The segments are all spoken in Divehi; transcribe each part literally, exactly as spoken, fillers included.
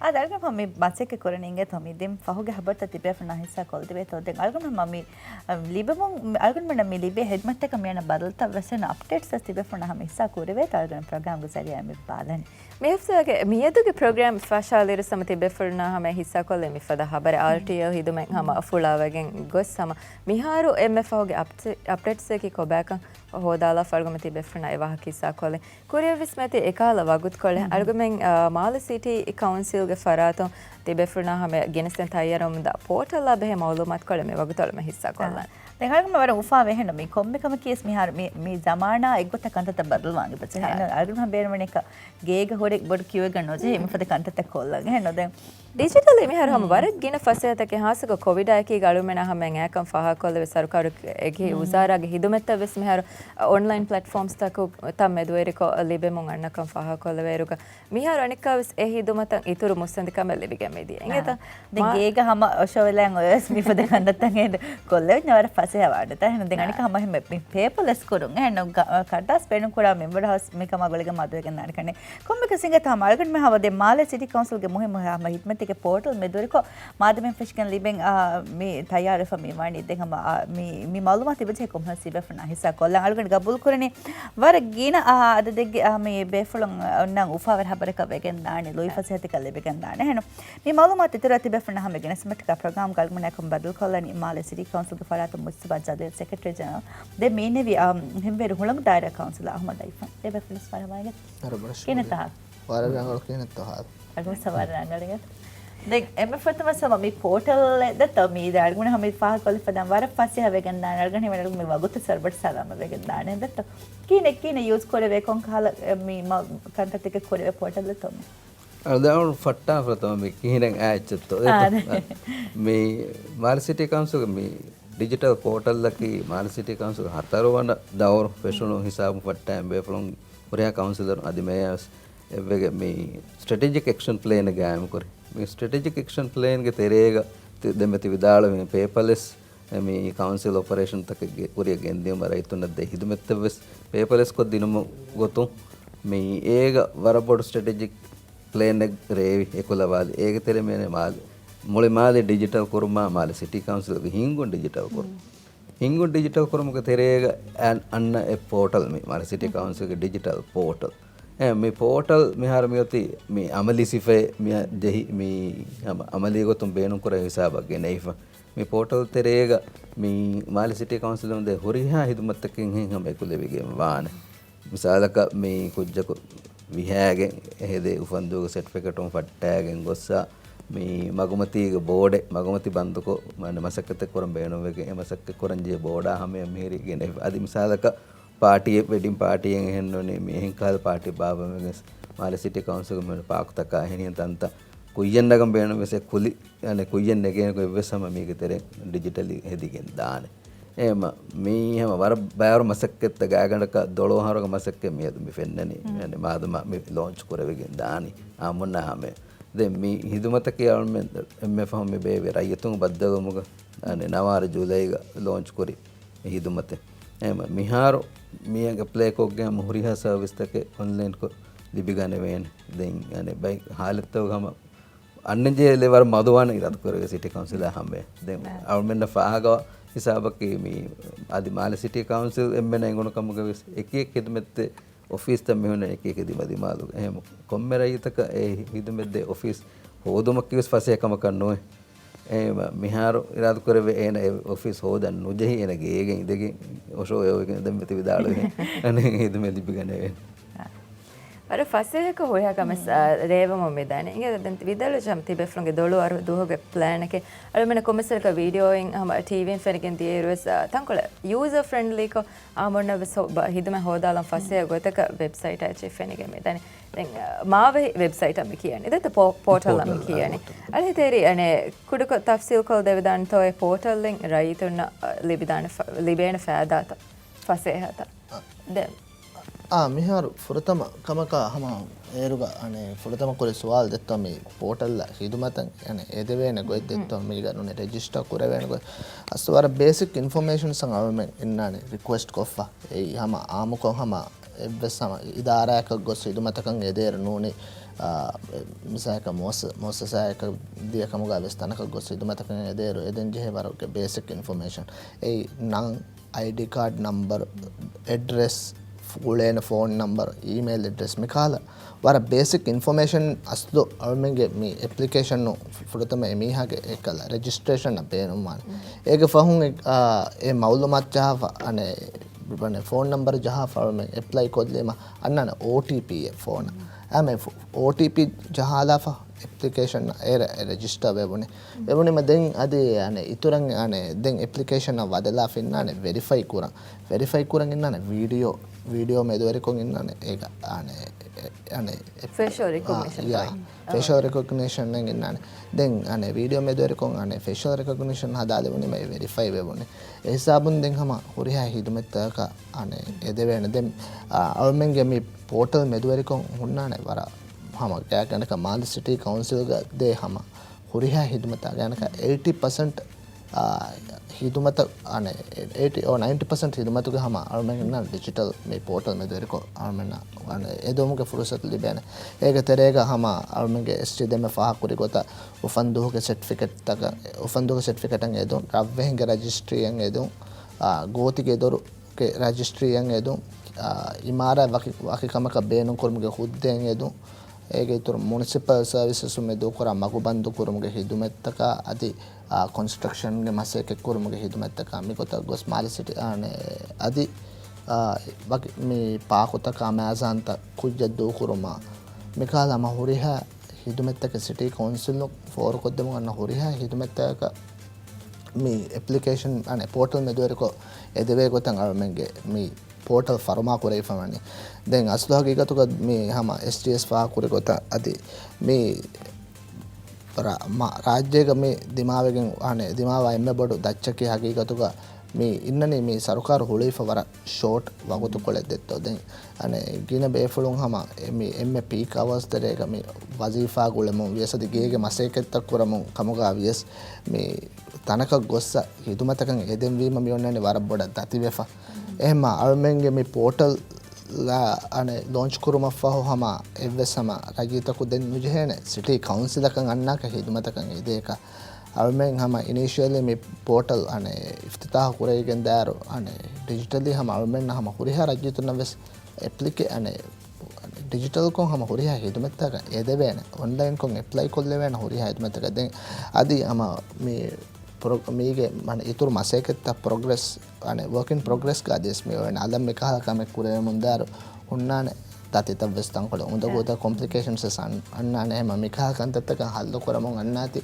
އާދެ، އަޅުގަނޑު މި މަސައްކަތް ކުރަނީ އިނގޭތޯ މި ދިން ފަހުގެ ހަބަރުތައް ތިބޭފުޅުންނާ ހިއްސާ ކޮށްދެވޭތޯ. ދެން އަޅުގަނޑު މި އަ، ލިބެމުން، އަޅުގަނޑުމެންނަށް މި ލިބޭ ހިދުމަތްތަކަށް މިއަންނަ ބަދަލުތައް ވެސް އަޕްޑޭޓްސް ވެސް ތިބޭފުޅުންނާ ހަމަ ހިއްސާ ކުރެވޭތޯ އަޅުގަނޑު ޕްރޮގްރާމްގެ ޒަރީއާ މި ބާލަނީ. މި ހަފްތާގެ މިއަދުގެ ޕްރޮގްރާމް ފަށާލިއިރު ހަމަ ތިބޭފުޅުންނާ ހަމަ ހިއްސާކޮށްލީ މިފަދަ ހަބަރެއް އާރްޓީއެލް ހިދުމަތް ހަމަ ފުޅާވެގެން ގޮސް ހަމަ މިހާރު އެންމެ ފަހުގެ އަޕްޑޭޓްސްއަކީ ކޮބާކަން ހޯދާލާފަ އަޅުގަނޑު ތިބޭފުޅުންނާ އެ ވާހަކަ ހިއްސާކޮށްލި. ކުރިއަށްވެސް މިއޮތީ އެކަހަލަ ވަގުތުކޮޅެއް. އަޅުގަނޑުމެން، އާ، މާލެ ސިޓީ ކައުންސިލްގެ ފަރާތުން ތިބޭފުޅުންނާ ހަމަ ގެނެސްދޭން ތައްޔާރުވަމުންދާ ޕޯޓަލާ ބެހޭ މައުލޫމާތުކޮޅެއް މި ވަގުތު އަޅުގަނޑުމެން ހިއްސާކޮށްލަން. ދެން އަޅުގަނޑު ވަރަށް އުފާވޭ ހެންނު މި ކޮންމެ ކަމަކީ ވެސް މިހާރު މި، މި ޒަމާނާ އެއްގޮތަށް ކަންތައްތައް ބަދަލުވާން އެބަޖެހޭ. އަޅުގަނޑު ބޭނުމަނީ ގޭގަ ހުރެ ބޮޑު ކިއުއެއްގަ ނުޖެހޭ މިފަދަ ކަންތައްތައް ކޮށްލަން ހެންނު. ދެން ޑިޖިޓަލީ މިހާރު ހަމަ ވަރަށް ގިނަ ފަސޭހަތަކެއް ހާއްސަކޮށް ކޮވިޑާއެކީގަ އަޅުމެންނާ ހަމަ އެނގާކަން ފާހަގަކޮށްލެވި ސަރުކާރު އެކި ވުޒާރާގެ ހިދުމަތްތައް ވެސް މިހާރު އޮންލައިން ޕްލެޓްފޯމްސްތަކު ތައް މެދުވެރިކޮށް ލިބެމުން އަންނަކަން ފާހަގަކޮށްލެވޭއިރުގަ މިހާރު އަނެއްކާވެސް އެ ހިދުމަތަށް އިތުރު މުއްސަނދިކަމެއް ލިބިގެން މިދިޔަ. އިނގޭތަ؟ ދެން ގޭގަ ހަމަ އޮށޯވެލަން އޮޔަސް މިފަދަ ކަންތައްތައް ހޭދަ ކޮށްލެވިންޏާ ވަރަށް ފަސޭހަ ވާނެތާ. ހެން ދެން އަނެއްކާ ހަމަ އެހެން މި ޕޭޕަލެސް ކުރުން އެހެން ކަ-، ކަރުދާސް ބޭނުންކުރާ މިންވަރު ހަސް މިކަމާ ގުޅިގެން މަދުވެގެން ދާނެ ކަންނޭ. ކޮންމެ ކަސް އިނގޭތޯ ހަމަ އަޅުގަނޑުމެން ހަމަ ދެން މާލެ ސިޓީ ކައުންސިލްގެ މުހިއްމު ހަމަ ހިދުމަތީގެ ޕޯޓަލް މެދުވެރިކޮށް މާދަމެން ފެށިގެން ލިބެން، އާ، މި ތައްޔާރުވެފަ މި ވަނީ. ދެން ހަމަ، އާ، މި، މި މައުލޫމާތު ތިބެޖެހޭ ކޮންމެހާ ސިބޭފުޅުންނާ ހިއްސާ ކޮށްލަން. އަޅުގަނޑު ގަބޫލު ކުރަނީ ވަރަށް ގިނަ، އާ، އަދަދެއްގެ، އާ، މި ބޭފުޅުން އޮންނަ އުފާވެރި ހަބަރަކަށް ވެގެން ދާނެ، ލުއި ފަސޭހަތަކަށް ލިބިގެން ދާނެ. އެހެން މި މައުލޫމާތު އިތުރަށް ތިބޭފުޅުންނާ ހަމަ ގެނެސްދިނުމަށްޓަކާ ޕްރޮގްރާމް ގަޅުމުން އެކަމް ބަދަލުކޮށްލަނީ މާލެ ސިޓީ ކައުންސިލްގެ ފަރާތުން މުޖްތަބާ ޖަލީލް ސެކްރެޓަރީ ޖެނެރަލް. ދެން މީނެވި، އާ، ހިންވޭރު ހުޅަނގު ދާއިރާ ކައުންސިލަރ އަހުމަދު އައިފަން. އެބޭފުޅުން ވަރަށް ވަރަށް ގިނަ ތަހާ. ވަރަށް ރަނގަޅު ކިހިނެއްތޯ ހާލު. އަގު ސަވާލު ރަނގަޅު. ދެން އެންމެ ފުރަތަމަ ސަމަ މި ޕޯޓަލް ދެއްތޯ މީ ދާގުނަ ހަމަ ފާހަގަކޮށްލިފަ ދާން ވަރަށް ފަސޭހަ ވެގެން ދާނެ. އަޅުގަނޑު ހިމެނެގެން މި ވަގުތު ސަރުބަޓް ސަލާމަ ވެގެން ދާނެ ދެއްތޯ. ކިހިނެއް ކިހިނެއް ޔޫޒް ކުރެވޭ ކޮން ކަހަލަ މި ކަންތައްތަކެއް ކުރެވޭ ޕޯޓަލް ދެއްތޯ މި. އަޅުދާއުން ފައްޓާ ފުރަތަމަ މި ކިހިނެއް އާއެއްޗެއްތޯ. އާ، ދެއްތޯ. މި މާލެ ސިޓީ ކައުންސިލްގެ މި ޑިޖިޓަލް ޕޯޓަލްއަކީ މާލެ ސިޓީ ކައުންސިލް ހަތަރު ވަނަ ދައުރު ފެށުނު ހިސާބު ފައްޓާ އެންމެ ފުޅުން ހުރިހާ ކައުންސިލަރު އަދި މޭޔާވެސް އެއްވެގެ މި ސްޓްރެޓެޖިކް އެކްޝަން ޕްލޭނެއް ގާއިމުކުރި. މި ސްޓްރެޓެޖިކް އެކްޝަން ޕްލޭންގެ ތެރޭގަ ތި-، ދެންމެ ތި ވިދާޅުވި ޕޭޕަލެސް މި ކައުންސިލް އޮޕަރޭޝަންތަކެއްގެ ކުރިއަށް ގެންދިޔުމަށް ރައްޔިތުންނަށް ދޭ ހިދުމަތްތައްވެސް ޕޭޕަލެސްކޮށް ދިނުމު ގޮތުން މި އޭގަ ވަރަށް ބޮޑު ސްޓްރެޓެޖިކް ޕްލޭނެއް ރޭވި އެކުލަވާލި. އޭގެ ތެރެ މޭނެ މާލެ، މުޅި މާލެ ޑިޖިޓަލް ކުރުމާ މާލެ ސިޓީ ކައުންސިލްގެ ހިންގުން ޑިޖިޓަލް ކުރުން. ހިންގުން ޑިޖިޓަލް ކުރުމުގެ ތެރޭގަ އަން-، އަންނަ އެ ޕޯޓަލް މި މާލެ ސިޓީ ކައުންސިލްގެ ޑިޖިޓަލް ޕޯޓަލް. އެ، މި ޕޯޓަލް މިހާރު މިއޮތީ މި އަމަލީ ސިފައެއް މިއަށް ޖެހި މި ހަމަ އަމަލީ ގޮތުން ބޭނުންކުރާ ހިސާބަށް ގެނެވިފަ. މި ޕޯޓަލް ތެރޭގަ މި މާލެ ސިޓީ ކައުންސިލުން ދޭ ހުރިހާ ހިދުމަތްތަކެއް ހެން ހަމަ އެކުލެވިގެން ވާނެ. މިސާލަކަށް މި ކުއްޖަކު ވިހާގެން އެހެދޭ އުފަންދޫގެ ސެޓްފިކެޓުން ފައްޓާގެން ގޮއްސަ މި މަގުމަތީގެ ބޯޑެއް މަގުމަތި ބަންދުކޮށް، މަ-، މަސައްކަތެއް ކުރަން ބޭނުންވެގެން އެ މަސައްކަތް ކުރަން ޖެހޭ ބޯޑާ ހަމަޔަށް މިހިރީ ގެނެ. އަދި މިސާލަކަށް ޕާޓީއެއް، ވެޑިން ޕާޓީއެއް އެހެންނޫނީ މި އެހެން ކަހަލަ ޕާޓީ ބާއްވަމެގެން މާލެ ސިޓީ ކައުންސިލްގެ މި ޕާކުތަކާ އެހެނިހެން ތަންތަން ކުއްޔަށް ނަގަން ބޭނުންވެސް އެ ކުލި އަނެއް ކުއްޔަށް ނެގޭނެ ގޮތްވެސް ހަމަ މީގެ ތެރެއިން ޑިޖިޓަލީ ހެދިގެން ދާނެ. އެހެންމަ މީ ހަމަ ވަރަށް ބައިވަރު މަސައްކަތްތައް ގާތްގަނޑަކަށް ދޮޅު އަހަރުގެ މަސައްކަތް މިއަދު މި ފެންނަނީ. އަނެއް މާދަމާ މި ލޯންޗް ކުރެވިގެން ދާނީ އާއްމުންނާ ހަމަޔަށް. ދެން މި ހިދުމަތަކީ އަޅުމެން އެންމެ ފަހުން މި ބޭއްވި ރައްޔިތުން ބައްދަލުވުމުގަ އަނެއް ނަވާރަ ޖުލައިގަ ލޯންޗް ކުރި ހިދުމަތެއް. އެހެންމަ މިހާރު މިއަށް އެޕްލައިކޮށްގެން ހަމަ ހުރިހާ ސަރވިސްތަކެއް އޮންލައިންކޮށް ލިބިގަނެވޭނެ. ދެން އަނެއް ބައެއް ހާލަތްތަކުގަ ހަމަ އަންނަންޖެހޭ ލެވެލް ވަރަށް މަދުވާނެ އިރާދަކުރެވޭ ސިޓީ ކައުންސިލާ ހަމަޔަށް. ދެން އަޅުމެންނަށް ފާހަގަވާ ހިސާބަކީ މި އަދި މާލެ ސިޓީ ކައުންސިލް އެންމެނަށް އެނގުނު ކަމުގަ ވެސް އެކި އެކި ހިދުމަތްދޭ އޮފީސްތައް މިހުންނަނީ އެކި އެކި ދިމަދިމާލުގަ. އެހެން ކޮންމެ ރައްޔިތަކަށް އެ ހިދުމަތްދޭ އޮފީސް ހޯދުމަކީ ވެސް ފަސޭހަ ކަމަކަށް ނުވޭ. އެހެން މިހާރު އިރާދަކުރެވޭ އޭނަ އެ އޮފީސް ހޯދަން ނުޖެހި އޭނަ ގޭގަ އިނދެގެން އޮށޯ އެ އޮވެގެން ދެން މިތި ވިދާޅުވި އަނެއް ހިދުމަތް ލިބިގަނެވޭނެ. ވަރަށް ފަސޭހަކޮށް ހުރިހާ ކަމެއް، އާ، ރޭވެމުން މިދާނެ. އިނގޭ ދެން ވިދާޅުވެއްޖެ ހަމަ ތިބޭފުޅުންގެ ދޮޅު އަރު ދުވަހުގެ ޕްލޭނެކޭ. އަޅުމެން ކޮންމެސް ވަރަކަށް ވީޑިއޯއިން ހަމަ ޓީވީން ފެނިގެން ދިޔައިރުވެސް، އާ، ތަންކޮޅެއް ޔޫޒަރ ފްރެންޑްލީކޮށް އާ މޮންނަ ވެސް ހިދުމަތް ހޯދާލަން ފަސޭހަ ގޮތަކަށް ވެބްސައިޓާ އެއްޗެއް ފެނިގެން މިދާނެ. ދެން، އާ، މާވެހި ވެބްސައިޓަށް މި ކިޔަނީ. ދެއްތަ ޕޯ-، ޕޯޓަލް މި ކިޔަނީ. އަޅި ތޭރި އަނެއް ކުޑަކޮށް ތަފްސީލްކޮށް ދެވިދާނެތޯ އެ ޕޯޓަލްއިން ރައްޔިތުންނަށް، އާ، ލިބިދާނެ ފަ-، ލިބޭނެ ފައިދާތައް ފަސޭހަތައް. ދެން އާ، މިހާރު ފުރަތަމަ ކަމަކާ ހަމަ އޭރުގަ އަނެއް ފުރަތަމަ ކުރި ސުވާލު ދެއްތޯ މި ޕޯޓަލްއަށް ހިދުމަތަށް އަނެއް އެދެވޭނެ ގޮތް ދެއްތޯ މީގަ ނޫނީ ރެޖިސްޓަރ ކުރެވޭނެ ގޮތް. އަސް ވަރަށް ބޭސިކް އިންފޮމޭޝަންސް އަޅުމެން އިންނާނެ ރިކުއެސްޓް ކޮށްފަ. އެއީ ހަމަ އާއްމުކޮށް ހަމަ އެއްވެސް ހަމަ އިދާރާއަކަށް ގޮސް ހިދުމަތަކަށް އެދޭއިރު ނޫނީ، އާ، މިސާލަކަށް މުއައްސަ-، މުއައްސަސާއަކަށް ދިޔަ ކަމުގަ ވެސް ތަނަކަށް ގޮސް ހިދުމަތަކަށް އެދޭއިރު އެދެން ޖެހޭ ވަރުގެ ބޭސިކް އިންފޮމޭޝަން. އެއީ ނަން، އައިޑީ ކާޑް ނަމްބަރު، އެޑްރެސް، ގުޅޭނެ ފޯން ނަމްބަރު، އީމެއިލް އެޑްރެސް، މިކާލަ ވަރަށް ބޭސިކް އިންފޮމޭޝަން އަސްލު އަޅުމެންގެ މި އެޕްލިކޭޝަނު ފުރަތަމަ އެ މީހާގެ އެކަލަ ރެޖިސްޓްރޭޝަނަށް ބޭނުންވާނެ. އޭގެ ފަހުން އެ، އާ، އެ މައުލޫމާތު ޖަހާފަ، އަނެއް، އަނެއް ފޯން ނަމްބަރު ޖަހާފަ އަޅުމެން އެޕްލައި ކޮށްލީމަ އަންނާނެ އޯޓީޕީއެއް ފޯނަށް. އާ، މެ ފޯ-، އޯޓީޕީ ޖަހާލާފަ އެޕްލިކޭޝަން އޭރަ ރެޖިސްޓަރ ވެވުނީ. ވެވުނީމަ ދެން އަދި އަނެއް އިތުރަށް އަނެއް ދެން އެޕްލިކޭޝަނަށް ވަދެލާފަ އިންނާނެ ވެރިފައި ކުރަން. ވެރިފައި ކުރަން އިންނާނެ ވީޑިއޯ، ވީޑިއޯ މެދުވެރިކޮށް އިންނާނެ އޭގަ އަނެއް، އެ، އަނެއް އެ-، ފޭޝަލް އާ، ރެކޮގްނިޝަން ޔާ. ތައް. ފޭޝަލް ރެކޮގްނިޝަން އިންނާނެ. ދެން އަނެއް ވީޑިއޯ މެދުވެރިކޮށް އަނެއް ފޭޝަލް ރެކޮގްނިޝަން ހަދާލެވުނީމަ އެ ވެރިފައި ވެވުނީ. އެ ހިސާބުން ދެން ހަމަ ހުރިހާ ހިދުމަތްތަކަށް އަނެއް އެދެވޭނެ. ދެން، އާ، އަޅުމެންގެ މި ޕޯޓަލް މެދުވެރިކޮށް ހުންނާނެ ވަރަށް ހަމަ ގާތްގަނޑަކަށް މާލެ ސިޓީ ކައުންސިލްގަ ދޭ ހަމަ ހުރިހާ ހިދުމަތާ ގާތްގަނޑަކަށް އެއިޓީ ޕަސެންޓް، އާ، ހިދުމަތަށް، އަނެއް، އެއިޓީ އޯ ނައިންޓީ ޕަސެންޓް ހިދުމަތުގެ ހަމަ އަޅުމެންނަށް ޑިޖިޓަލް މި ޕޯޓަލް މެދުވެރިކޮށް އަޅުމެންނަށް، އަނެއް، އެދުމުގެ ފުރުސަތު ލިބޭނެ. އޭގެ ތެރޭގަ ހަމަ އަޅުމެންގެ އެސްޖީ ދެމެ ފާހަގަކުރި ގޮތަށް އުފަންދުވަހުގެ ސެޓްފިކެޓްތަކަށް، އުފަންދުވަހުގެ ސެޓްފިކެޓަށް އެދުން، ރަށްވެހިންގެ ރަޖިސްޓްރީއަށް އެދުން، އާ، ގޯތިގެ ދޮރުގެ ރަޖިސްޓްރީއަށް އެދުން، އާ، އިމާރާތް ވަކި، ވަކި ކަމަކަށް ބޭނުންކުރުމުގެ ހުއްދައެއް އެދުން، އޭގެ އިތުރު މުނިސިޕަލް ސަރވިސަސް މެދުކުރާ މަގުބަންދުކުރުމުގެ ހިދުމަތްތަކާ އަދި، އާ، ކޮންސްޓްރަކްޝަންގެ މަސައްކަތްކުރުމުގެ ހިދުމަތްތަކާ މިގޮތަށް ގޮސް މާލެ ސިޓީ، އާ، އަދި، އާ، ވަކި މި ޕާކުތަކާ މައިޒާންތައް ކުއްޖެއް ދޫކުރުމާ މިކަހަލަ ހަމަ ހުރިހާ ހިދުމަތްތަކެއް ސިޓީ ކައުންސިލުން ފޯރުކޮށްދެމުން އަންނަ ހުރިހާ ހިދުމަތްތަކަކަށް މި އެޕްލިކޭޝަން، އަނެއް، ޕޯޓަލް މެދުވެރިކޮށް އެދެވޭ ގޮތަށް އަޅުމެންގެ މި ޕޯޓަލް ފަރުމާ ކުރެވިފަވަނީ. ދެން އަސްލު ހަގީގަތުގަ މި ހަމަ އެސްޖީއެސް ފާހަގަކުރި ގޮތަށް އަދި މި ރާ-، މަ-، ރާއްޖޭގަ މި ދިމާވެގެން، އަނެއް، ދިމާވާ އެންމެ ބޮޑު ދައްޗަކީ ހަގީގަތުގަ މި އިންނަނީ މި ސަރުކާރު ހުޅުވިފަ ވަރަށް ޝޯޓް ވަގުތުކޮޅެއް ދެއްތޯ. ދެން އަނެއް ގިނަ ބޭފުޅުން ހަމަ އެ މި އެންމެ ޕީކް އަވާސް ތެރޭގަ މި ވަޒީފާ ގުޅެމުން ވިޔަސް އަދި ގޭގެ މަސައްކަތްތައް ކުރަމުން ކަމުގަ ވިޔަސް މި ތަނަކަށް ގޮއްސަ ހިދުމަތަކަށް އެދެންވީމަ މި އޮންނަނީ ވަރަށް ބޮޑަށް ދަތިވެފަ. އެހެންމަ އަޅުމެންގެ މި ޕޯޓަލް އަނެއް ލޯންޗް ކުރުމަށްފަހު ހަމަ އެއްވެސް ހަމަ ރައްޔިތަކު ދެން ނުޖެހޭނެ ސިޓީ ކައުންސިލަކަށް އަންނާކަށް ހިދުމަތަކަށް އެދޭކަށް. އަޅުމެން ހަމަ އިނީޝިއަލީ މި ޕޯޓަލް އަނެއް އިފްތިތާހު ކުރެވިގެން ދާއިރު އަނެއް ޑިޖިޓަލީ ހަމަ އަޅުމެންނަށް ހަމަ ހުރިހާ ރައްޔިތުންނަށް ވެސް އެޕްލިކޭ-، އަނެއް ޑިޖިޓަލްކޮށް ހަމަ ހުރިހާ ހިދުމަތްތަކަށް އެދެވޭނެ. އޮންލައިންކޮށް އެޕްލައި ކޮށްލެވޭނެ ހުރިހާ ހިދުމަތްތަކަށް. ދެން އަދި ހަމަ މި ޕްރޮ-، މީގެ މަން އިތުރު މަސައްކަތްތައް ޕްރޮގްރެސް، އަނެއް ވޯކް އިން ޕްރޮގްރެސްގަ އަދިވެސް މި އޮވެން އަލަށް މިކަހަލަ ކަމެއް ކުރެވެމުން ދާއިރު ހުންނާނެ ދަތިތައް ވެސް ތަންކޮޅެއް އުނދަގޫތައް ކޮމްޕްލިކޭޝަންސް ވެސް އަން-، އަންނާނެ. ހަމަ މިކަހަލަ ކަންތައްތަކަށް ހައްލު ކުރަމުން އަންނާތި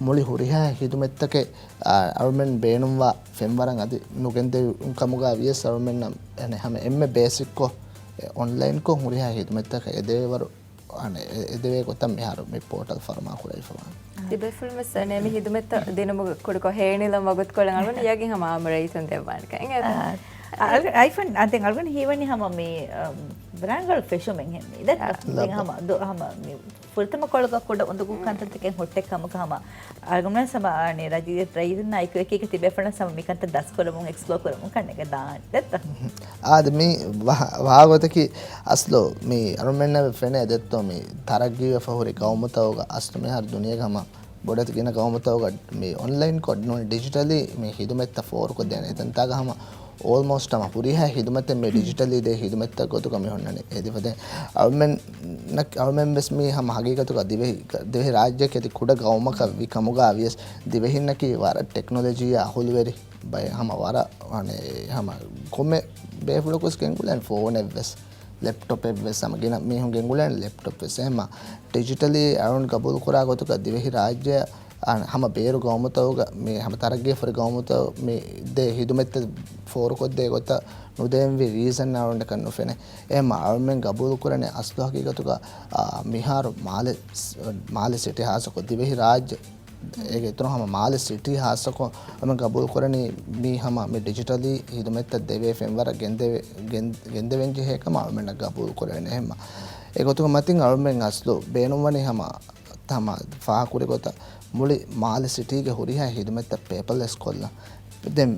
މުޅި ހުރިހާ ހިދުމަތްތަކެއް، އާ، އަޅުމެން ބޭނުންވާ ފެންވަރަށް އަދި ނުގެންދެވުން ކަމުގަ ވިޔަސް އަޅުމެންނަށް އަނެއް ހަމަ އެންމެ ބޭސިކްކޮށް އޮންލައިންކޮށް ހުރިހާ ހިދުމަތްތަކަށް އެދެވޭވަރު އަނެއް އެ-، އެދެވޭ ގޮތަށް މިހާރު މި ޕޯޓަލް ފަރުމާ ކުރެވިފަވާނެ. ތިބޭފުޅުން ވެސް އަނެއް މި ހިދުމަތްތައް ދިނުމުގެ ކުޑަކޮށް ހޭނިލަން ވަގުތުކޮޅެއް އަޅުގަނޑު ޔަގީން ހަމަ އާއްމު ރައްޔިތުން ދެއްވާނެކަން. އެނގޭތަ؟ އާ، އަޅުގަނޑު އައިފަން އާ، ދެން އަޅުގަނޑު ހީވަނީ ހަމަ މި، އަ، ބްރާންޑް ވަރަށް ފެށުމެއް ހެން އިދައްތަ؟ އާ، ދެން ލައްބަ. ހަމަ ދު-، ހަމަ މި ފުރަތަމަ ކޮޅުގަ ކުޑަ އުނދަގޫ ކަންތައްތަކެއް ހުއްޓެއް ކަމަކަށް ހަމަ އަޅުގަނޑު ސަމާ އަނެއް ރައްޔިތުންނާ އެކު އެކީގަ ތިބޭފުޅުން ސަމާ މިކަންތައް ދަސްކުރަމުން އެކްސްޕްލޯ ކުރަމުން ކަންނޭނގެ ދާން ދެއްތަ؟ އާދެ، މި ވާ-، ވާގޮތަކީ އަސްލު މި އަޅުމެންނަށް ފެނޭ ދެއްތޯ މި ތަރައްގީވެފަ ހުރި ގައުމުތަކުގަ އަސްލު މިހާރު ދުނިޔޭގަ ހަމަ ބޮޑެތި ގިނަ ގައުމުތަކުގަ މި އޮންލައިންކޮށް ނޫނީ ޑިޖިޓަލީ މި ހިދުމަތްތައް ފޯރުކޮށްދޭނެ. އެތަންތާގަ ހަމަ އޯލްމޯސްޓް ހަމަ ހުރިހާ ހިދުމަތެއް މި ޑިޖިޓަލީ ދޭ ހިދުމަތްތައް ގޮތުގަ މި ހުންނަނީ. އެދިފަދަ އަޅުމެން-، އަޅުމެން ވެސް މީ ހަމަ ހަގީގަތުގަ ދިވެހި، ދިވެހި ރާއްޖެއަކީ އަދި ކުޑަ ގައުމަކަށް ވި ކަމުގަ ވިޔަސް ދިވެހިންނަކީ ވަރަށް ޓެކްނޮލޮޖީއާ އަހުލުވެރި ބައެއް ހަމަ ވަރަށް އަނެއް ހަމަ ކޮންމެ ބޭފުޅަކު ވެސް ގެންގުޅޭނެ ފޯނެއް ވެސް، ލެޕްޓޮޕެއް ވެސް ހަމަ ގިނަ މީހުން ގެންގުޅޭނެ ލެޕްޓޮޕް ވެސް. އެހެންމަ ޑިޖިޓަލީ އަޅުން ގަބޫލު ކުރާ ގޮތުގަ ދިވެހި ރާއްޖެއަށް އަން ހަމަ ބޭރު ގައުމުތަކުގަ މި ހަމަ ތަރައްގީ ފުރި ގައުމުތައް މި ދޭ ހިދުމަތްތައް ފޯރުކޮށްދޭ ގޮތަށް ނުދޭންވީ ރީޒަން އަޅުގަނޑަކަށް ނުފެނޭ. އެހެންމަ އަޅުމެން ގަބޫލު ކުރަނީ އަސްލު ހަގީގަތުގަ، އާ، މިހާރު މާލެ، މާލެ ސިޓީ ހާއްސަކޮށް ދިވެހި ރާއްޖެ އޭގެ އިތުރު ހަމަ މާލެ ސިޓީ ހާއްސަކޮށް އަޅުމެން ގަބޫލު ކުރަނީ މީ ހަމަ މި ޑިޖިޓަލީ ހިދުމަތްތައް ދެވޭ ފެންވަރަށް ގެންދެވެ-، ގެން-، ގެންދެވެން ޖެހޭ ކަމަށް އަޅުމެންނަށް ގަބޫލު ކުރެވޭނެ. އެހެންމަ އެގޮތުގަ މަތިން އަޅުމެން އަސްލު ބޭނުންވަނީ ހަމަ ތަމާ ފާހަގަކުރި ގޮތަށް މުޅި މާލެ ސިޓީގެ ހުރިހާ ހިދުމަތްތައް ޕޭޕަރލެސް ކޮށްލަން. ދެން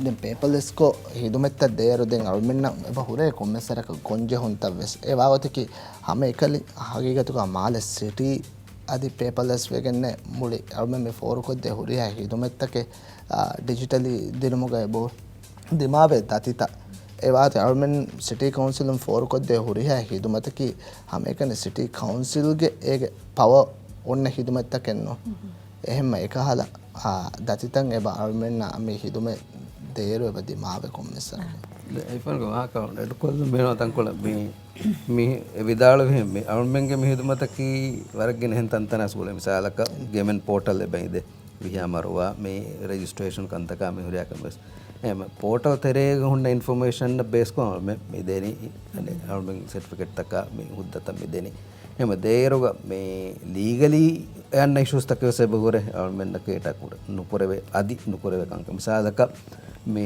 ދެން ޕޭޕަރލެސްކޮށް ހިދުމަތްތައް ދޭއިރު ދެން އަޅުމެންނަށް އެބަ ހުރޭ ކޮންމެސް ވަރަކަށް ގޮންޖެހުންތައް ވެސް. އެ ވާގޮތަކީ ހަމައެކަނި ހަގީގަތުގަ މާލެ ސިޓީ އަދި ޕޭޕަރލެސް ވެގެންނޭ މުޅި އަޅުމެން މި ފޯރުކޮށްދޭ ހުރިހާ ހިދުމަތްތަކެއް، އާ، ޑިޖިޓަލީ ދިނުމުގައި ބޯ ދިމާވޭ ދަތިތައް. އެ ވާގޮތަށް އަޅުމެން ސިޓީ ކައުންސިލުން ފޯރުކޮށްދޭ ހުރިހާ ހިދުމަތަކީ ހަމައެކަނި ސިޓީ ކައުންސިލްގެ އޭގެ ޕަވަރ އޮންނަ ހިދުމަތްތަކެއް ނޫން. އެހެންމަ އެކަހަލަ، އާ، ދަތިތައް އެބަ އަޅުމެންނަށް މި ހިދުމަތް ދޭއިރު އެބަ ދިމާވޭ ކޮންމެސް ވަރަކަށް. އެފަންގ ވާހަކަ އެޑްކޮށްލުން ބޭނުން ތަންކޮޅެއް މި، މި އެ ވިދާޅުވިހެން މި އަޅުމެންގެ މި ހިދުމަތަކީ ވަރަށް ގިނަ އެހެން ތަންތަނާ ސުވަލެއް. މިސާލަކަށް ގޭމެން ޕޯޓަލް އެބަ އިނދެ ވިހާ މަރުވާ މި ރެޖިސްޓްރޭޝަން ކަންތަކާ މި ހުރިހާ ކަމެއް ވެސް. އެހެން ޕޯޓަލް ތެރޭގަ ހުންނަ އިންފޮމޭޝަން ބޭސްކޮށް އަޅުމެން މި ދެނީ، އަނެއް އަޅުމެން ސެޓްފިކެޓްތަކާ މި ހުއްދަތައް މި ދެނީ. އެހެން ދޭއިރުގަ މި ލީގަލީ އަންނަ އިޝޫސްތަކެއް ވެސް އެބަ ހުރޭ އަޅުމެންނަށް ކޭޓާ ކުރ-، ނުކުރެވޭ، އަދި ނުކުރެވޭ ކަންކަން. މިސާލަކަށް މި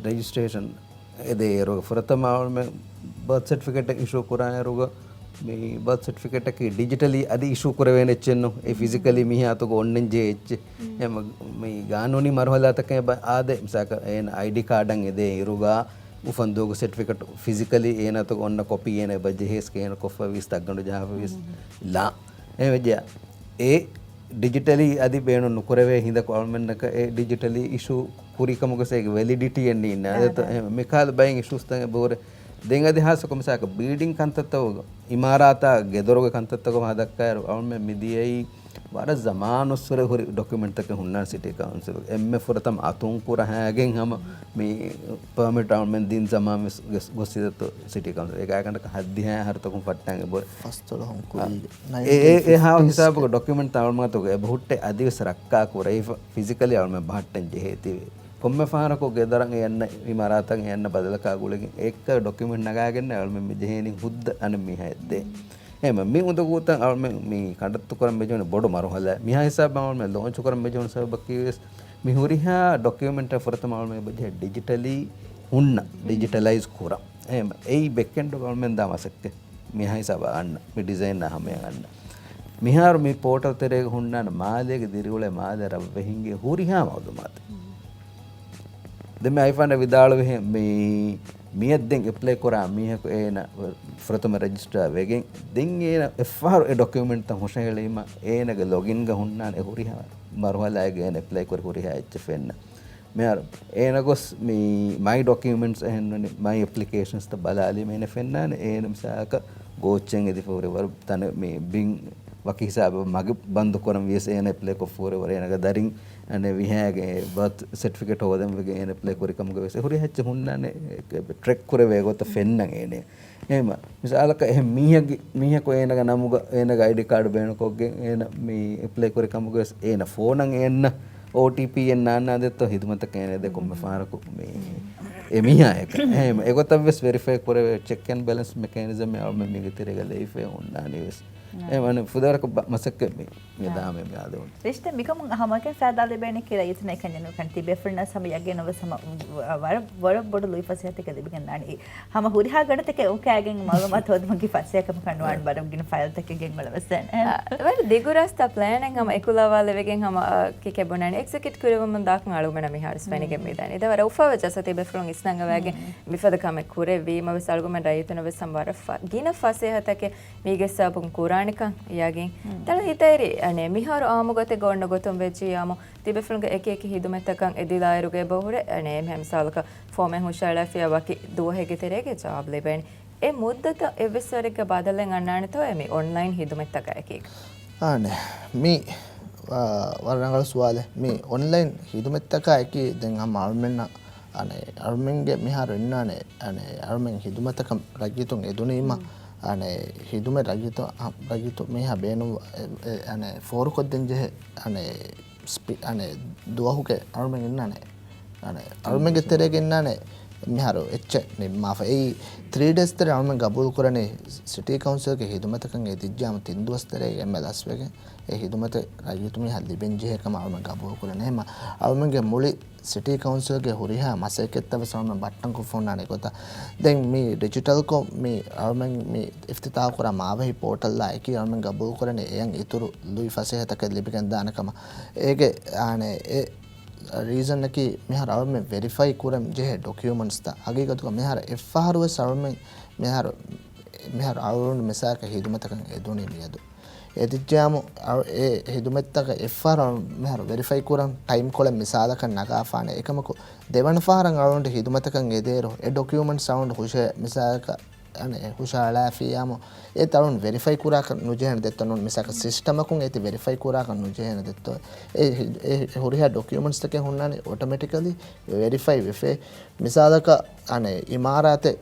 ރެޖިސްޓްރޭޝަން އެ ދޭއިރުގަ ފުރަތަމަ އަޅުމެން ބަރްތް ސެޓްފިކެޓެއް އިޝޫ ކުރާއިރުގަ، މި ބަރްތް ސެޓްފިކެޓަކީ ޑިޖިޓަލީ އަދި އިޝޫ ކުރެވޭނެ އެއްޗެއް ނޫން. އެ ފިޒިކަލީ މީހާ އަތުގަ އޮންނަން ޖެހޭ އެއްޗެއް. އެ މަ-، މި ގާނޫނީ މަރުހަލާތަކެއް އެބަ އާދޭ، މިސާލަކަށް އޭނަ އައިޑީ ކާޑަށް އެދޭ އިރުގަ އުފަންދުވަހުގެ ސެޓްފިކެޓް ފިޒިކަލީ އޭނަ އަތުގަ އޮންނަ ކޮޕީ އޭނަ އެބަ ޖެހޭ ސްކޭން ކޮށްފަ ވީސް ތައްގަނޑު ޖަހާފަ ވީސް ލާ. އެ ވެއްޖެ އެ ޑިޖިޓަލީ އަދި ބޭނުން ނުކުރެވޭ ހިނދަކު އަޅުމެންނަކަށް އެ ޑިޖިޓަލީ އިޝޫ ކުރި ކަމުގަސް އޭގެ ވެލިޑިޓީއެއް ނީންނާ. އާ، އެތަ-، ދާ. އެ މިކާލަ ބައެއް އިޝޫސްތައް އެބަހުރޭ. ދެން އަދި ހާއްސަކޮށް މިސާލަކަށް ބިލްޑިން ކަންތައްތަކުގަ އިމާރާތާ ގެދޮރުގެ ކަންތައްތަކުގަ ހަދައްކާއިރު އަޅުމެން މިދިޔައީ ވަރަށް ޒަމާނުއްސުރެ ހުރި ޑޮކިއުމެންޓްތަކެއް ހުންނާނެ ސިޓީ ކައުންސިލް. އެންމެ ފުރަތަމަ އަތުން ކުރަހައިގެން ހަމަ މި ޕަރމިޓް އަޅުމެން ދިން ޒަމާން ވެސް ގޮސް-، ގޮސްސިދަތޯ ސިޓީ ކައުންސިލް. އެ ގާތްގަނޑަކަށް ހައްދިހައި އަހަރުތަކުން ފައްޓަން އެބަހުރޭ. ފަސްދޮޅަހުން ކުރީގެ. އެ، އެ، އެ ހާ ހިސާބުގަ ޑޮކިއުމެންޓްތައް އަޅުމަތުގަ އެބަހުއްޓެ އަދިވެސް ރައްކާ ކުރެވިފަ ފިޒިކަލީ އަޅުމެން ބަހައްޓަން ޖެހޭތީވެ. ކޮންމެ ފަހަރަކު ގެދޮރަށް އެ އަންނަ އިމާރާތަށް އެ އަންނަ ބަދަލަކާ ގުޅިގެން އެއްކަ ޑޮކިއުމެންޓް ނަގާގެން އަޅުމެން މި ޖެހޭނީ ހުއްދަ އަނެއް މީހާ އެއްދޭ. އެހެން މި އުނދަގޫތައް އަޅުމެން މި ކަނޑައްތުކުރަން މިޖެހުނު ބޮޑު މަރުހަލާ. މިހާ ހިސާބަށް އަޅުމެން ލޯންޗު ކުރަން މިޖެހުނު ސަބަބަކީ ވެސް މި ހުރިހާ ޑޮކިއުމެންޓެއް ފުރަތަމަ އަޅުމެން ބަޖެހޭ ޑިޖިޓަލީ ހުންނަ، ޑިޖިޓަލައިޒް ކުރަން. އެހެން އެއީ ބެކްއެންޑުގަ އަޅުމެން ދާ މަސައްކަތް. މިހާ ހިސާބަށް އަންނަ، މި ޑިޒައިން ހަމަޔަށް އަންނަ. މިހާރު މި ޕޯޓަލް ތެރޭގަ ހުންނާނެ މާލޭގެ ދިރިއުޅޭ މާލެ ރަށްވެހިންގެ ހުރިހާ މައުލޫމާތެއް. ދެން މި އައިފާން ވިދާޅުވިހެން މި، މިއަށް ދެން އެޕްލައި ކުރާ މީހަކު އޭނަ ފުރަތަމަ ރެޖިސްޓާ ވެގެން، ދެން އޭނަ އެއްފަހަރު އެ ޑޮކިއުމެންޓްތައް ހުށަހެޅީމަ، އޭނަގެ ލޮގިންގަ ހުންނާނެ އެ ހުރިހާ މަރުހަލާއެއްގަ އޭނަ އެޕްލައި ކުރި ހުރިހާ އެއްޗެއް ފެންނަ. މިހާރު އޭނަ ގޮސް މި މައި ޑޮކިއުމެންޓްސް އެހެންނުން މައި އެޕްލިކޭޝަންސްތައް ބަލާލީމަ އޭނަ ފެންނާނެ އޭނަ މިސާލަކަށް ގޯއްޗެއް އެދިފަ ހުރެ ވަރު ތަނެއް މި ބިން ވަކި ހިސާބަށް މަގެއް ބަންދު ކުރަން ވިޔަސް އޭނަ އެޕްލައި ކޮށްފަ ހުރެ ވަރު އޭނަގެ ދަރިން އަނެއް ވިހާގެ ބަރްތް ސެޓްފިކެޓް ހޯދަން ވެގެން އޭނަ އެޕްލައި ކުރި ކަމުގަ ވެސް އެ ހުރި ހައްޗެއް ހުންނާނެ ޓްރެކް ކުރެވޭ ގޮތަށް ފެންނަން އޭނަ. އެހެން މިސާލަކަށް އެހެން މީހަކު، މީހަކު އޭނަގެ ނަމުގަ އޭނަގެ އައިޑީ ކާޑު ބޭނުންކޮށްގެން އޭނަ މި އެޕްލައި ކުރި ކަމުގަ ވެސް އޭނަ ފޯނަށް އެ އަންނަ އޯޓީޕީއެއް ނާންނާ ދެއްތޯ ހިދުމަތަކަށް އޭނަ ދޭ ކޮންމެ ފަހަރަކު މި އެ މީހާ އެކަ. އެހެން އެގޮތަށް ވެސް ވެރިފައި ކުރެވޭ ޗެކް އެންޑް ބެލެންސް މެކޭނިޒަމެއް އަޅުމެން މީގެ ތެރޭގަ ލެވިފައި ހުންނާނީ ވެސް. އެ މަނެ ފުދޭވަރަކު ބަ-، މަސައްކަތް މި މި ދާމެ މި އާދެވުން. ރިޝްތަ މިކަމުން ހަމަކަށް ފައިދާ ލިބޭނެ ކިޔާ އިތުނެ ކަންޏެއް ނުކަން ތިބޭފުޅުންނަށް ހަމަ ޔަގީން ވެސް ހަމަ ވަރަށް، ވަރަށް ބޮޑު ލުއި ފަސޭހަތަކެއް ލިބިގެން ދާނެ. ހަމަ ހުރިހާ ގަނޑުތަކެއް އުކާގެން މައުލޫމާތު ހޯދުމަކީ ފަސޭހަކަމަކަށް ނުވާން ވަރަށް ގިނަ ފައިލްތަކެއް ގެންގުޅެވެސް. ވަރަށް ދިގު ރަސްތާ ޕްލޭނެއް ހަމަ އެކުލަވާލެވިގެން ހަމަ ކިކެ ބުނާނެ އެގްޒެކިއުޓް ކުރެވުމުން ދާކަން އަޅުގަނޑަށް މިހާރު ފެނިގެން މިދާނެ. އިދަ ވަރަށް އުފާވެ ޖަސަތީ ބޭފުޅުން އިސްނަންގަވާގެން މިފަދަ ކަމެއް ކުރެއްވީމަ ވެސް އަޅުގަނޑުމެން ރައްޔިތުންނަށް ވެސް ހަމަ ވަރަށް ފަ-، ގިނަ ފަސޭހަތަކެއް މީގެ ސަބަބުން ކުރާނެކަން ޔަގީން. ދަޅު ހިތައިރި، އަނެ، މިހާރު އާއްމުގޮތެއްގަ އޮންނަ ގޮތުން ވެއްޖިއްޔާމު، ތިބޭފުޅުންގެ އެކި އެކި ހިދުމަތްތަކަށް އެދިލާއިރުގަ އެބަހުރެ، އަނެ، އެހެން މިސާލަކަށް ފޯމެއް ހުށައަޅާފިޔާ ވަކި ދުވަހެއްގެ ތެރޭގަ ޖަވާބު ލިބޭނެ. އެ މުއްދަތަށް އެއްވެސް ވަރެއްގެ ބަދަލެއް އަންނާނެތޯއޭ މި އޮންލައިން ހިދުމަތްތަކާއެކީ؟ އާނެ، މީ، އާ، ވަރަށް ރަނގަޅު ސުވާލެއް. މި އޮންލައިން ހިދުމަތްތަކާއެކީ ދެން ހަމަ އަޅުމެންނަށް އަނެއް، އަޅުމެންގެ މިހާރު އިންނާނެ، އަނެއް، އަޅުމެން ހިދުމަތަކަށް ރައްޔިތުން އެދުނީމަ، އަނެއް، ހިދުމަތް ރައްޔިތު، އަ، ރައްޔިތު މީހާ ބޭނުން، އެ، އެ، އަނެއް، ފޯރުކޮށްދޭން ޖެހޭ، އަނެއް، ސްޕި-، އަނެއް، ދުވަހުގެ އަޅުމެން އިންނާނެ، އަނެއް، އަޅުމެންގެ ތެރޭގަ އިންނާނެ މިހާރު އެއްޗެއް ނިންމާފަ. އެއީ ތްރީ ޑޭސް ތެރޭ އަޅުމެން ގަބޫލު ކުރަނީ ސިޓީ ކައުންސިލްގެ ހިދުމަތަކަށް އެދިއްޖާމު ތިން ދުވަސް ތެރޭގަ އެންއެލްއެސް ވެގެން އެ ހިދުމަތެއް ރައްޔިތު މީހާ ލިބެން ޖެހޭ ކަމަށް އަޅުމެން ގަބޫލު ކުރަން. އެހެންމަ އަޅުމެންގެ މުޅި ސިޓީ ކައުންސިލްގެ ހުރިހާ މަސައްކަތްތައް ވެސް އަޅުމެން ބައްޓަން ކޮށްފަ ހުންނާނެ ގޮތަށް. ދެން މި ޑިޖިޓަލްކޮށް މި އަޅުމެން މި އިފްތިތާހު ކުރާ މާވަހި ޕޯޓަލްއާ އެކީ އަޅުމެން ގަބޫލު ކުރަނީ އެޔަށް އިތުރު ލުއި ފަސޭހަތަކެއް ލިބިގެން ދާނެ ކަމަށް. އޭގެ އާނެ އެ ރީޒަނަކީ މިހާރު އަޅުމެން ވެރިފައި ކުރަން ޖެހޭ ޑޮކިއުމަންޓްސްތައް. ހަގީގަތުގަ މިހާރު އެއްފަހަރު ވެސް އަޅުމެން މިހާރު، މިހާރު އަޅުގަނޑު މިސާލަކަށް ހިދުމަތަކަށް އެދުނީ މިއަދު. އެދިއްޖާމު އަޅު-، އެ ހިދުމަތްތަކަށް އެއްފަހަރު މިހާރު ވެރިފައި ކުރަން ޓައިމް ކޮޅެއް މިސާލަކަށް ނަގާފާނެ. އެކަމަކު ދެވަނަ ފަހަރަށް އަޅުގަނޑު ހިދުމަތަކަށް އެދޭއިރު އެ ޑޮކިއުމަންޓްސް އަޅުގަނޑު ހުށަ-، މިސާލަކަށް އަނެއް ހުށަހަޅާފިއްޔާމު، އެ ތަޅުން ވެރިފައި ކުރާކަށް ނުޖެހޭނެ ދެއްތޯ ނޫން. މިސާކަށް ސިސްޓަމަކުން އޭތި ވެރިފައި ކުރާކަށް ނުޖެހޭނެ ދެއްތޯ. އެ ހި-، އެ ހުރިހާ ޑޮކިއުމަންޓްސްތަކެއް ހުންނާނެ އޮޓޮމެޓިކަލީ ވެރިފައި ވެފައި. މިސާލަކަށް އަނެއް އިމާރާތެއް،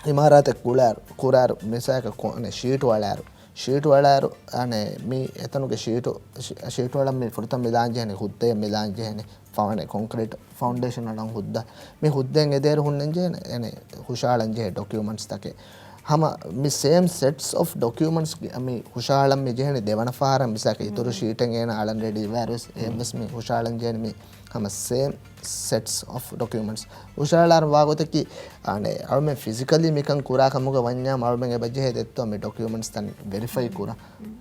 އިމާރާތެއް ކުޅާއިރު، ކުރާއިރު، މިސާލަކަށް ކޮ-، އަނެއް ޝީޓު އަޅާއިރު، ޝީޓު އަޅާއިރު، އަނެއް މި އެތަނުގެ ޝީޓު، ޝީ-، ޝީޓު އަޅަން މި ފުރަތަމަ މިލާން ޖެހޭނެ ހުއްދައެއް މިލާން ޖެހޭނެ. ފައުންޑޭ-، ކޮންކްރީޓް ފައުންޑޭޝަން އަޅަން ހުއްދަ. މި ހުއްދައިން އެދޭއިރު ހުންނަންޖެހޭނެ، އެނެ، ހުށަހަޅަން ޖެހޭ ޑޮކިއުމަންޓްސް ތަކެއް. ހަމަ މި ސޭމް ސެޓްސް އޮފް ޑޮކިއުމަންޓްސް މި ހުށަހަޅަން މި ޖެހޭނެ ދެވަނަ ފަހަރަށް. މިސާލަކަށް އިތުރު ޝީޓެއް އޭނަ އަޅަން ރެޑީ ވާއިރުވެސް އެއްވެސް މި ހުށަހަޅަން ޖެހޭނެ މި ހަމަ ސޭމް ސެޓްސް އޮފް ޑޮކިއުމަންޓްސް. ހުށަހަޅާއިރު ވާގޮތަކީ، އަނެއް އަޅުމެން ފިޒިކަލީ މިކަން ކުރާ ކަމުގަ ވަންޏާ އަޅުމެން އެބަ ޖެހޭ ދެއްތޯ މި ޑޮކިއުމަންޓްސް ތަން ވެރިފައި ކުރަން.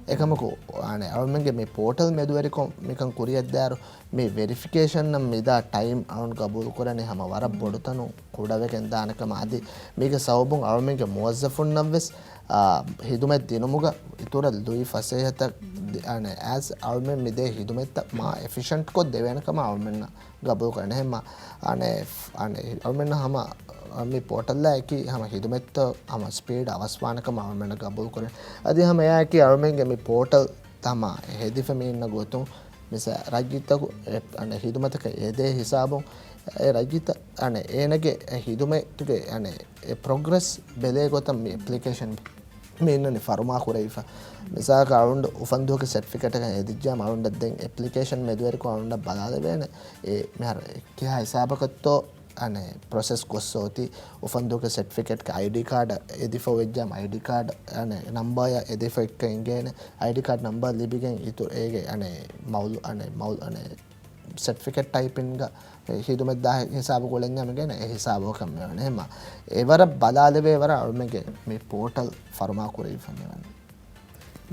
އެކަމަކު، އަނެއް އަޅުމެންގެ މި ޕޯޓަލް މެދުވެރިކޮށް މިކަން ކުރިއަށްދާއިރު، މި ވެރިފިކޭޝަންއަށް މިދާ ޓައިމް އަޅުން ގަބޫލުކުރަނީ ހަމަ ވަރަށް ބޮޑުތަނުން ކުޑަވެގެން ދާނެ ކަމަށް. އަދި މީގެ ސަބަބުން އަޅުމެންގެ މުވައްޒަފުންނަށްވެސް، އާ، ހިދުމަތް ދިނުމުގަ އިތުރަށް ލުއި ފަސޭހަތައް ދި-، އަނެއް އޭޒް އަޅުމެން މިދޭ ހިދުމަތްތައް މާ އެފިޝަންޓްކޮށް ދެވޭނެ ކަމަށް އަޅުމެންނަށް ގަބޫލުކުރަން. އެހެންމަ، އަނެއް، އަނެއް އަޅުމެންނަށް ހަމަ މި ޕޯޓަލްއާއެކީ ހަމަ ހިދުމަތްތައް ހަމަ ސްޕީޑް އަވަސްވާނެ ކަމަށް އަޅުމެންނަށް ގަބޫލުކުރަން. އަދި ހަމަ އެއާއެކީ އަޅުމެންގެ މި ޕޯޓަލް ތަމާ ހެދިފަ މީންނަ ގޮތުން މިސާ ރައްޔިތަކު އެ، އަނެއް ހިދުމަތަކަށް އެދޭ ހިސާބުން އެ ރައްޔިތައް އަނެއް އޭނަގެ އެ ހިދުމަތުގެ އަނެއް އެ ޕްރޮގްރެސް ބެލޭ ގޮތަށް މި އެޕްލިކޭޝަން މި އިންނަނީ ފަރުމާ ކުރެވިފަ. މިސާލަކަށް އަޅުންޑު އުފަންދުވަހުގެ ސެޓްފިކެޓަކަށް އެދިއްޖާމަ އަޅުންޑަށް ދެން އެޕްލިކޭޝަން މެދުވެރިކޮށް އަޅުންޑަށް ބަލާލެވޭނެ އެ މިހާރު ކިހާ ހިސާބަކަށްތޯ އަނެއް ޕްރޮސެސް ކޮށްސޯތީ އުފަންދުވަހުގެ ސެޓްފިކެޓްގެ އައިޑީ ކާޑަށް އެދިފަ ވެއްޖާމަ އައިޑީ ކާޑް އަނެއް ނަމްބަރ އެދިފަ އެއްކަ އިނގޭނެ އައިޑީ ކާޑް ނަމްބަރ ލިބިގެން އިތުރު އޭގެ އަނެއް މައުލު-، އަނެއް މައުލު-، އަނެއް ސެޓްފިކެޓް ޓައިޕިންގ ހިދުމަތް ދާ ހިސާބު ގުޅެންޏާ މިގޭނެ އެ ހިސާބަކަށް މިވަނީ. އެހެންމަ އެވަރަށް ބަލާލެވޭ ވަރަށް އަޅުމެންގެ މި ޕޯޓަލް ފަރުމާ ކުރެވިފަ މިވަނީ.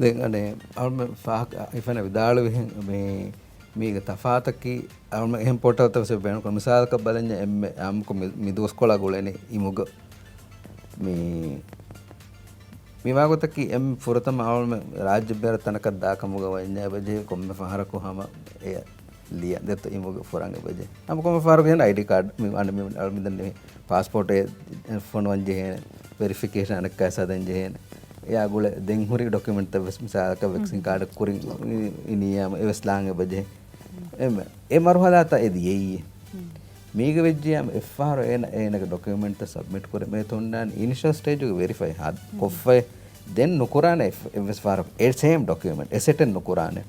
ދެން އަނެއް އަޅުމެން ފާހަގަ ހިފަން ވިދާޅުވިހެން މި، މީގެ ތަފާތަކީ އަޅުމެން އެހެން ޕޯޓަލްތައް ވެސް ބޭނުން ކުރަން. މިސާލަކަށް ބަލަންޏާ އެންމެ އާއްމުކޮށް މި، މި ދުވަސްކޮޅާ ގުޅެނީ އިމުގަ. މި، މިވާގޮތަކީ އެންމެ ފުރަތަމަ އަޅުމެން ރާއްޖެ ބޭރަށް ތަނަކަށް ދާ ކަމުގަ ވަންޏާ އެބަޖެހޭ ކޮންމެ ފަހަރަކު ހަމަ އެ ލިޔަ ދެއްތޯ އިމުގަ ފުރަން އެބަޖެ. ހަމަ ކޮންމެ ފަހަރަކު ހެން އައިޑީ ކާޑް މި އަން މި އަޅު މިދަން މި ޕާސްޕޯޓް އެ ފޮނުވަން ޖެހޭނެ، ވެރިފިކޭޝަން އަނެއްކާ ހަދަން ޖެހޭނެ. އެއާ ގުޅޭ ދެން ހުރި ޑޮކިއުމެންޓްތައް ވެސް މިސާލަކަށް ވެކްސިން ކާޑަށް ކުރިން އިނިއްޔާމަ އެވެސް ލާން އެބަޖެ. އެ، އެ މަރުހަލާތައް އެ ދިޔައީ. މީގެ ވެއްޖިޔާމަ އެއްފަހަރު އޭނަ، އޭނަގެ ޑޮކިއުމެންޓްތައް ސަބްމިޓް ކުރޭ މޭ ތުންޑާން އިނިޝަލް ސްޓޭޖުގެ ވެރިފައި ހާ ކޮށްފައި ދެން ނުކުރާނެ އެއް، އެއްވެސް ފަހަރަކު އެ ސޭމް ޑޮކިއުމެންޓް އެ ސެޓެއް ނުކުރާނެ.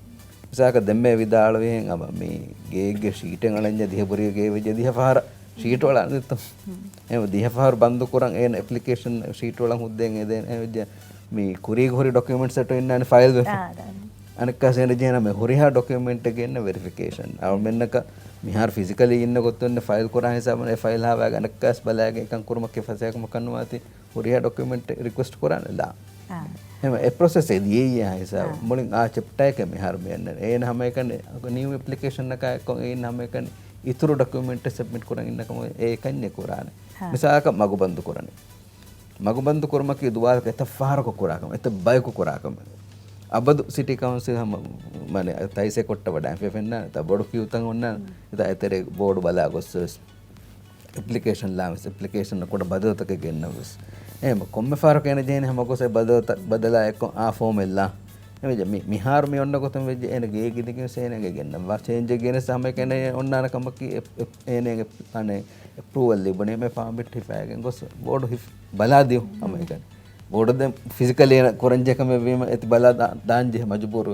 މިސާލަކަށް ދެންމެ ވިދާޅުވިހެން އަބަ މި ގޭގެ ޝީޓެއް އަޅަންޏާ ދިހަ ބުރިގެ ގޭ ވެއްޖެ ދިހަ ފަހަރަށް ޝީޓު އަޅާނެތޯ. އެ ދިހަ ފަހަރު ބަންދު ކުރަން އޭނަ އެޕްލިކޭޝަން ޝީޓު އަޅަން ހުއްދައިން އެދޭނެ އެ ވެއްޖެ މި ކުރީގަ ހުރި ޑޮކިއުމެންޓް ސެޓު އިންނާނެ ފައިލް ވެފަ. އާ، ދާން. އަނެއްކާ ސޭނަ ޖޭނަ މި ހުރިހާ ޑޮކިއުމެންޓެއް ގެންނަ ވެރިފިކޭޝަން. އަޅުމެންނަކަށް މިހާރު ފިޒިކަލީ އިންނަ ގޮތުން ފައިލް ކުރާ ހިސާބުން އެ ފައިލް ހާވާގެ އަނެއްކާސް ބަލާގެ އެކަން ކުރުމަކީ ފަސޭހަކަމަކަށް ނުވާތީ. ހުރިހާ ޑޮކިއުމެންޓެއް ރިކުއެސްޓް ކުރާނެ ލާ. އާ. އެހެން އެ ޕްރޮސެސް އެ ދިޔައީ އާ ހިސާބު. އާ. މުޅިން އާ ޗެޕްޓާއެކޭ މިހާރު މި އަންނަނީ. އޭނަ ހަމައެކަނި ނިއު އެޕްލިކޭޝަންއަކާ އެއްކޮށް އޭނަ ހަމައެކަނި އިތުރު ޑޮކިއުމެންޓެއް ސަބްމިޓް ކުރަން އިންނަ ކަމަށް އެކަންޏެއް ކުރާނެ. އާ. މިސާލަކަށް މަގު ބަންދު ކުރަނީ. މަގު ބަންދު ކުރުމަކީ ދުވާލަކަށް އެތައް ފަހަރަކު ކުރާ ކަމެއް، އެތައް ބަޔަކު ކުރާ ކަމެއް. އަބަދު ސިޓީ ކައުންސިލް ހަމަ، މާނަ، ތައިސޭ ކޮށްޓަ ވަޑާން ފެފެންނާނެ، ތަ ބޮޑު ކިޔޫތައް އޮންނާނެ، އެތަ އެތެރޭ ބޯޑު ބަލާ ގޮއްސަ ވެސް. އެޕްލިކޭޝަން ލާން ވެސް، އެޕްލިކޭޝަން ކުޑަ ބަދަލުތަކެއް ގެންނަން ވެސް. އެހެން ކޮންމެ ފަހަރަކު އޭނަ ޖެހެނީ ހަމަ ގޮސް އެ ބަދަލުތައް ބަދަލާ އެއްކޮށް އާ ފޯމެއް ލާ. އެމެޖެ މި، މިހާރު މި އޮންނަ ގޮތުން ވެއްޖެ އޭނަ ގޭގެ ދިގެން ސޭނަގެ ގެންނަން ވާ ޗޭންޖެއް ގެނެސް ހަމަ އެކަނެ އޮންނާނެ ކަމަކީ އެ، އެ، އޭނަގެ އަނެއް އެޕްރޫވަލް ލިބުނީ މެ ޕާމިޓް ހިފާގެން ގޮސް ބޯޑު ހިފް ބަލާ ދިޔު ހަމަ އެކަނި. ބޯޑު ދެން ފިޒިކަލީ ކުރަންޖެހޭ ކަމެއް ވީމަ އެތި ބަލާ ދާ-، ދާންޖެހޭ މަޖުބޫރު.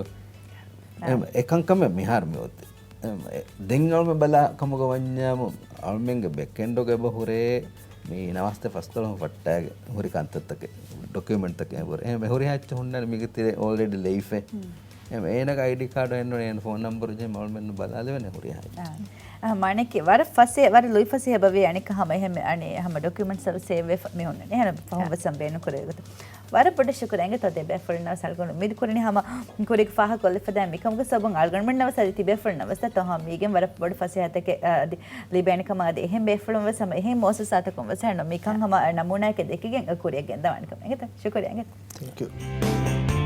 އެ، އެކަންކަމެއް މިހާރު މި އޮތީ. އެ، ދެން އަޅުމެ ބަލާ ކަމުގަ ވަންޏާމު އަޅުމެންގެ ބެކްއެންޑުގަ އެބަ ހުރޭ މި ނަވާސްތޭ ފަސްދޮޅަހުން ފައްޓާގެ ހުރި ކަންތައްތަކެއް، ޑޮކިއުމެންޓްތަކެއް އެބަ ހުރޭ. އެހެން ހުރިހާ އެއްޗެއް ހުންނާނެ މީގެ ތެރޭ އޯލްރެޑި ލެއިފެ. އެ- އޭނަގެ އައިޑީ ކާޑު އެންނުން އޭނަ ފޯން ނަމްބަރު ޖެހި މައުލޫމެއްނު ބަލާލެވެނެ ހުރިހާ. މާނައަކީ ވަރަށް ފަސޭ ވަރަށް ލުއިފަސޭހަ ބަވޭ އަނެއްކާ ހަމަ އެހެން އަނެއް ހަމަ ޑޮކިއުމެންޓްސް ސޭވް ވެފަ މި ހުންނަނީ އެހެން ފަހުން ވެސް ބޭނުން ކުރެވޭ ގޮތަށް. ވަރަށް ބޮޑަށް ޝުކުރު އިނގޭތޯ ދެބޭފުޅުންނަށް ވެސް އަޅުގަނޑު އުއްމީދު ކުރަނީ ހަމަ ކުރީގެ ފާހަގަކޮށްލަފަދާ މިކަމުގެ ސަބަބުން އަޅުގަނޑުމެންނަށް ވެސް އަދި ތިބޭފުޅުންނަށް ވެސް ތޯ ހަމަ މީގެން ވަރަށް ބޮޑު ފަސޭހަތަކެއް އަދި ލިބޭނެ ކަމަށް އަދި އެހެން ބޭފުޅުން ވެސް ހަމަ އެހެން މުއައްސަސާތަކުން ވެސް ހަންނަ މިކަން ހަމަ ނަމޫނާއެކެއް ދެކިގެން ކުރިއަށް ގެންދަވާނެ ކަމަށް އިނގޭތޯ. ޝުކުރިއްޔާ އިނގޭތޯ. Thank you.